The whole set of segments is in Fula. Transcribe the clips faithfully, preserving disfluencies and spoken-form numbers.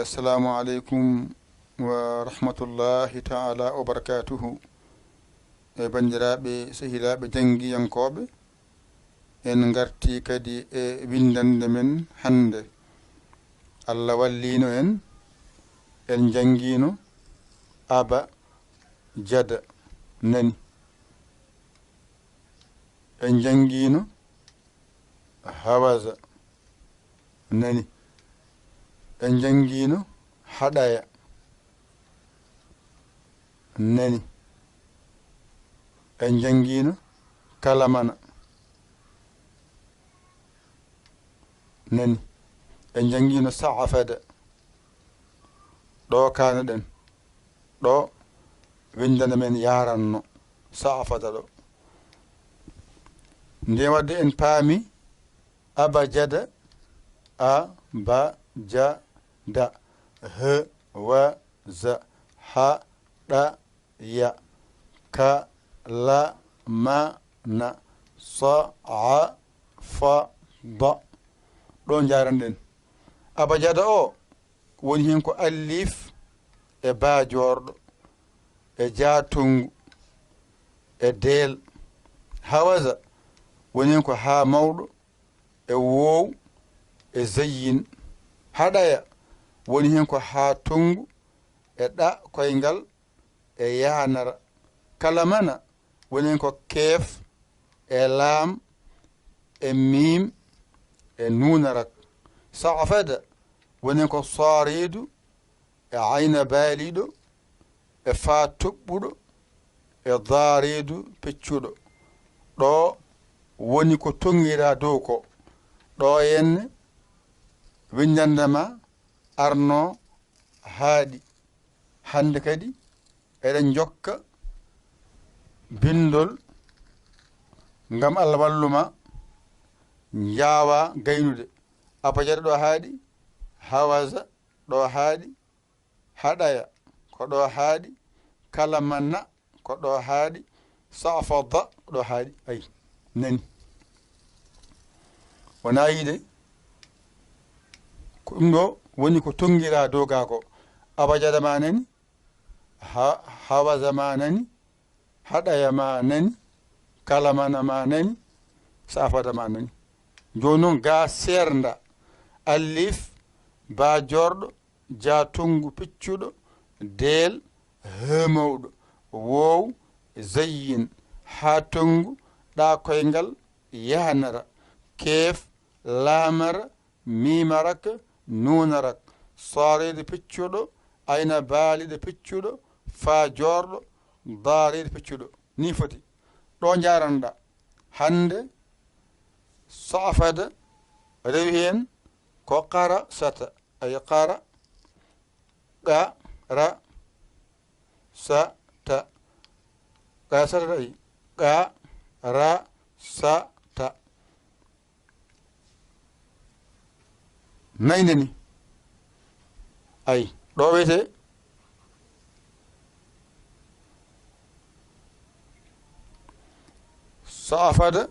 Assalamu aleykum wa rahmatullahi taala wa barakatuhu. E banndiraaɓe, sehilaaɓe janngiyankooɓe, en ngartii kadi e winndannde men hannde. Allah walliino en, en njanngiino aba jada nani. En njanngiino hawaza nani. En njanngiino haɗaya nani. En njanngiino kalamana nani. En njanngiino saafada. Ɗo kaanoɗen. Ɗo winndannde men yaranno. Saafada ɗo. Nde wadde en paami abajada, a, ba, ja, da, h, wa, za, ha, ɗa, ya, ka, la, ma, na, sa, a, fa, da. Ɗo njaranɗen. Abajada o woni heen ko allif e baa joorɗo e jaatungu e deel. Hawaza woni heen ko haa mawɗo e woow e zayyin. Haɗaya woni heen ko haa tongu e ɗa koyngal e yaanara. Kalamana woni heen ko keef e laam e miim e nuunarak. Saafada woni heen ko sooreedu e ayna baaliiɗo e faa toɓɓuɗo e daareedu peccuɗo. Ɗo woni ko toŋngiraa dow ko. Ɗo henne winndannde ma arno haaɗi. Hannde kadi eɗen njokka binndol ngam Allah wallu ma njaawa gaynude. Abajada ɗo haaɗi, hawaza ɗo haaɗi, haɗaya ko ɗo haaɗi, kalamana ko ɗo haaɗi, safada ko ɗo haaɗi. Ayi, nani. Wona yiide ko ɗum ɗo woni ko toŋngiraa dow gaa ko. Abajada ma nani, ha-, hawaza ma nani, haɗaya ma nani, kalamana ma nani, safada ma nani. Jooni noon gaa seernda, allif, baa joorɗo, jaa tongu piccuɗo, deel, hee mawɗo, woow, zayyin, haa tongu, ɗaa koyngal, yaanara, keef, laamara, miimarak, nuunarak, sooreede piccuɗo, ayna baaliiɗo piccuɗo, faa joorɗo, daareede piccuɗo. Nii foti. Ɗo njaranɗa. Hannde, safada, rewi heen ko qara sata. Ay qara, qa, ra, sa, ta. Qa, sa, ta, ay. Qa, ra, sa, ta. Nayi nde ni. Ay, ɗo wiyetee safada,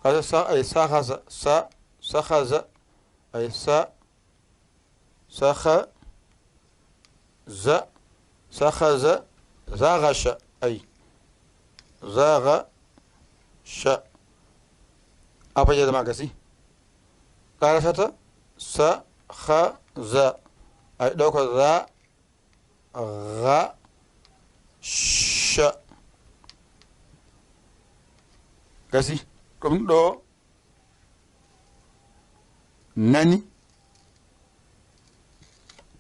kasa sa, ay, sahaza, sa, sahaza, ay, sa, saha, za, sahaza, zagasha, ay, zagasha. Abajada ma gasi. Qarasata, sa, ha, za. Ay, ɗo ko za, ga, sha. Gasi. Ɗum ɗo nani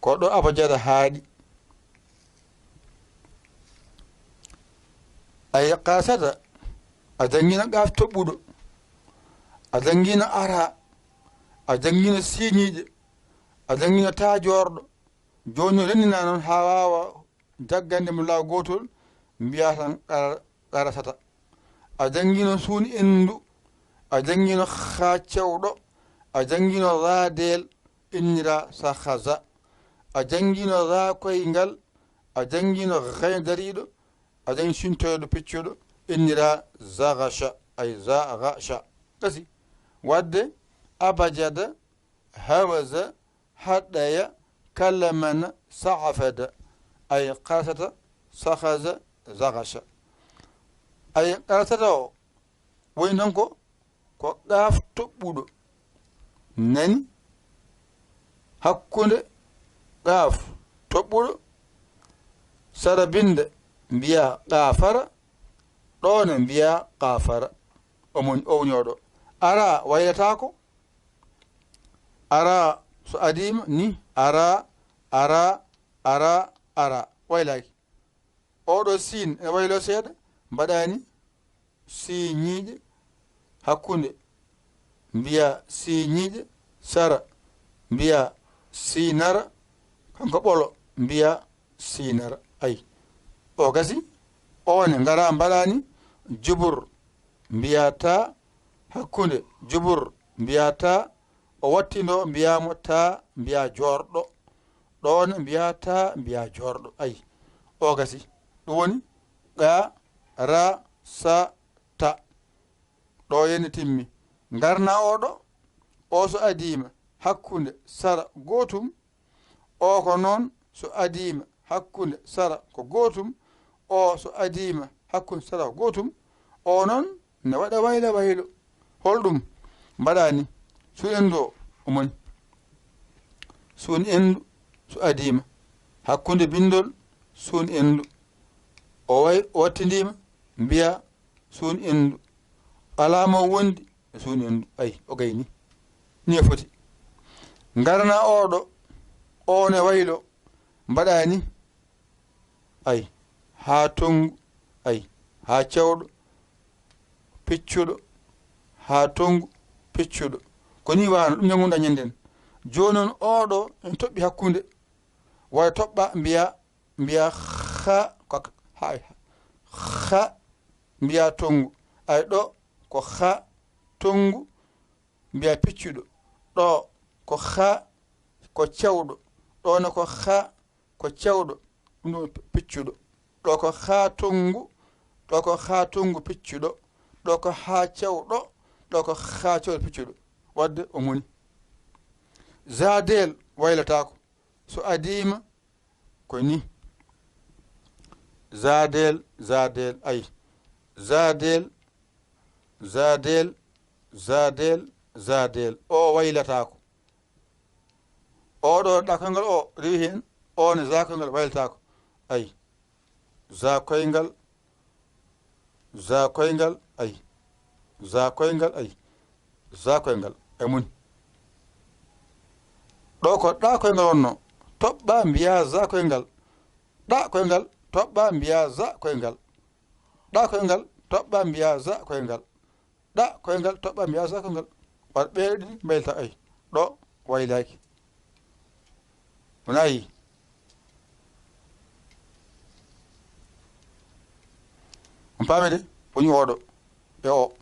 ko ɗo abajada haaɗi. Ay, qasata, a janngina qaaf toɓɓuɗo, a janngina ara, a janngina siiniiɗe, a janngina taajoorɗo. Jooni no renndina noon haa waawa jaggande mo laaw gootol, mbiyaa tan qara-, qarasata. A janngino suun enndu, a janngino haa cewɗo, a janngino raa deel, innira sahaza. A janngino raa koyngal, a janngino gay dariiɗo, a janngi sintoyɗo piccuɗo, innira zagasha, ay zagasha. Gasi. Wadde abajada, hawaza, haɗaya, Kallamana sa'afada, ay qarasata sakhaza zaghasha. Ay qarasata o woni tan ko, ko qaaf toɓɓuɗo nani hakkunde qaaf toɓɓuɗo sara binde mbiya qaafara, ɗo ne mbiya qaafara. Omo, o woni oɗo. Ara waylataako. Ara so adiima ni, ara, ara, ara, ara. Waylaaki. Oɗo siin ene waylo seeɗa, mbaɗaani siiñiiɗe hakkunde mbiya siiñiiɗe, sara mbiya siinara, kanko ɓolo mbiya siinara. Ay, o gasi, o ne ngara mbaɗaani jubur mbiya ta, hakkunde jubur mbiya ta, o watti ndo mbiya mo ta mbiya joorɗo. Ɗo ne mbiya ta mbiya joorɗo. Ay, o gasi. Ɗum woni qa, ra, sa, ta. Ɗo yene timmi. Ngarna oɗo, o so adiima hakkunde sara gootum, o ko noon so adiima hakkunde sara ko gootum, o so adiima hakkunde sara ko gootum, o noon ne waɗa wayla waylo. Holɗum mbaɗaani? Suun endu o, o moni. Suun endu so adiima hakkunde bindol suun endu, o way, o wattindiima mbiya suun endu. Alaa mo wondi e suun endu. Ay, o gayni. Ni e foti. Ngarna oɗo, o ne waylo, mbaɗaani. Ay, haa tongu, ay, haa cewɗo, piccuɗo, haa tongu, piccuɗo. Ko ni wano ɗum ñagunɗa ñanden. Jooni noon oɗo en toɓɓi hakkunde. Way toɓɓa mbiya, mbiya xa, ko xa, xa, mbiya tongu. Ay ɗo ko xa, tongu, mbiya piccuɗo. Ɗo ko xa, ko cewɗo. Ɗo ne ko xa, ko cewɗo. Ɗum ɗo piccuɗo. Ɗo ko xa tongu, ɗo ko xa tongu piccuɗo. Ɗo ko xa cewɗo, ɗo ko xa cewɗo piccuɗo. Wadde o moni. Zadel waylataako. So adiima ko ni. Zadel, zadel, ay. Zadel, zadel, zadel, zadel. O waylataako. Oɗo ɗa koyngal o rewi heen, o ne za koyngal waylataako. Ay. Za koyngal, za koyngal, ay. Za koyngal, ay. Za koyngal, e mum. Ɗo ko ɗa koyngal wonno. Toɓɓa mbiya za koyngal. Ɗa koyngal, toɓɓa mbiya za koyngal. Ɗa koyngal, toɓɓa mbiya za koyngal. Ɗa koyngal, toɓɓa mbiya za koyngal. War ɓeeɗe ɗiɗi mbaylitaa, ay. Ɗo waylaaki. Wona yi. On paami de, woni oɗo. E o.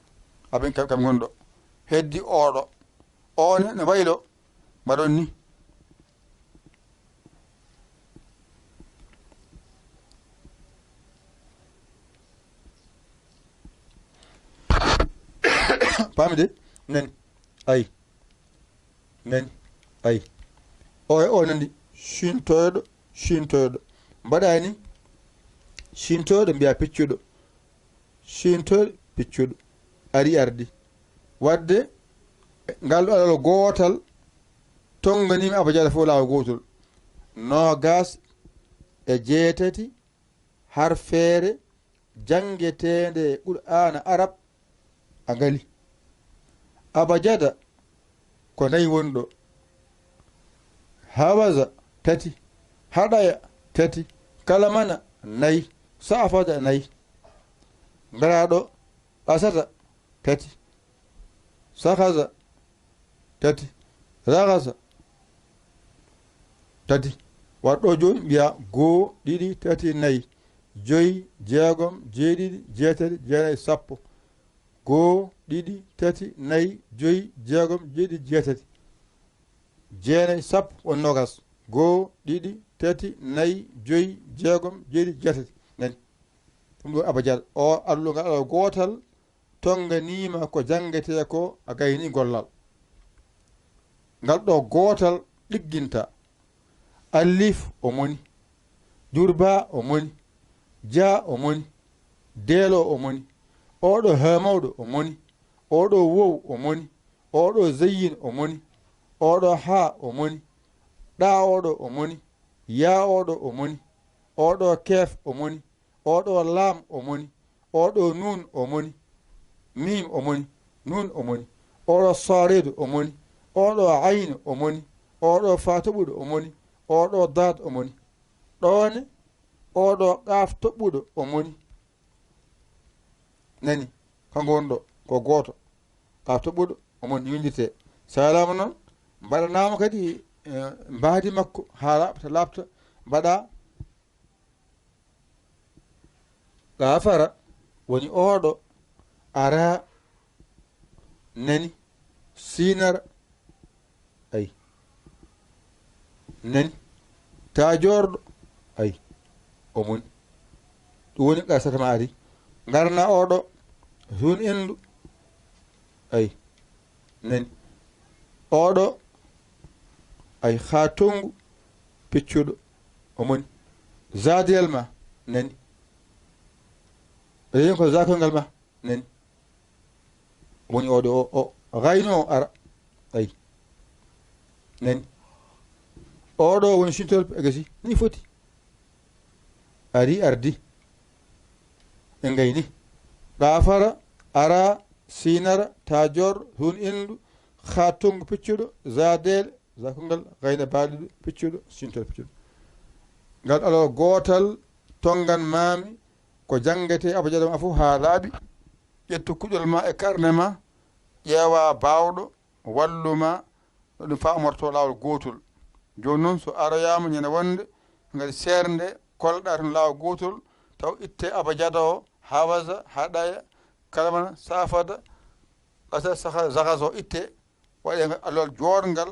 Aben kam, kam ngonɗo. Heddi oɗo. O ne, ne waylo. Mbaɗon ni. Paami de? Nani. Ay. Nani. Ay. O e o nani. Sintoyɗo, sintoyɗo. Mbaɗani. Sintoyɗo mbiya piccuɗo. Sintoyɗo, piccuɗo. Ari ardi. Wadde, ngal ɗo alal gootal, tonganiima abajada fof laawol gootol. Noogaas e jeetati harfeere janngeteende e Qur'aana Arab a ngali. Abajada ko nayi woni ɗo. Hawaza tati. Haɗaya tati. Kalamana nayi. Sa'afada nayi. Ngaraaɗo asata tati. Sahaza tati. Rahasa tati. Waɗɗo jooni mbiya goo, ɗiɗi, tati, nayi, joyi, jeegom, jeeɗiɗi, jeetati, jeenayi, sappo. Goo, ɗiɗi, tati, nayi, joyi, jeegom, jeeɗiɗi, jeetati, jeenayi, sappo, won noogas. Goo, ɗiɗi, tati, nayi, joyi, jeegom, jeeɗiɗi, jeetati. Nani? Ɗum ɗo abajad. O allugal alal gootal tonganiima ko janngetee ko a gayni gollal. Ngal ɗo gootal ɗigginta. Allif o moni. Jurba o moni. Ja o moni. Deelo o moni. Oɗo ha mawɗo o moni. Oɗo wow o moni. Oɗo zayyin o moni. Oɗo ha o moni. Ɗa oɗo o moni. Ya oɗo o moni. Oɗo kef o moni. Oɗo laam o moni. Oɗo nuun o moni. Miim o moni. Nuun o moni. Oɗo sooreedu o moni. Oɗo aynu o moni. Oɗo faatoɓuɗo o moni. Oɗo daad o moni. Ɗoone oɗo qaaf toɓɓuɗo o moni. Nani, kanko woni ɗo, ko gooto. Qaaf toɓɓuɗo o moni, yondirte. Salaama noon, mbaɗanaama kadi, eh, mbaadi makko haa laaɓta, laaɓta, mbaɗa Gafara woni oɗo ara nani sinara ay nani ta jorɗo ay o moni ɗum woni qasata ma ari ngarna oɗo zun endu ay nani oɗo ay ha tongu peccuɗo o moni zadel ma nani eyen ko zakoyngal ma nani woni oɗo o o gayno o ara ay nani oɗo woni sintol e gasi ni foti ari ardi e gayni gafara ara sinara ta jor hun indu ha tongu piccuɗo zadel zakungal gayna baɗuɗo piccuɗo sintol piccuɗo ngal alo gotal tongan mami ko jangete abajadam afu ha laaɓi ƴettu kuɗol ma e karne ma ƴeewa bawɗo wallu ma no ɗum famorto laawol gootol. Jooni noon so aroyaama ñande wonde ngati seernde kolɗa toon laawol gootol taw itte abajada o hawasa haɗaya kalamana safada ɓasa zagas o itte waɗe alol joorngal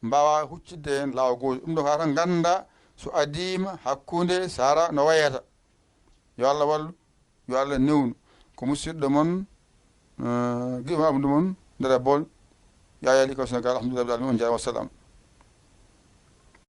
mbaawa huccitde heen laawol gootol ɗum ɗo haa tan ngannda so adiima hakkunde sara no wayata yo allah wallu yo allah newnu ko musidɗo mon giɗo abdu mon nder e bool yayali ko sénégal alhamdulillah rabbil alamin on jaarama wassalam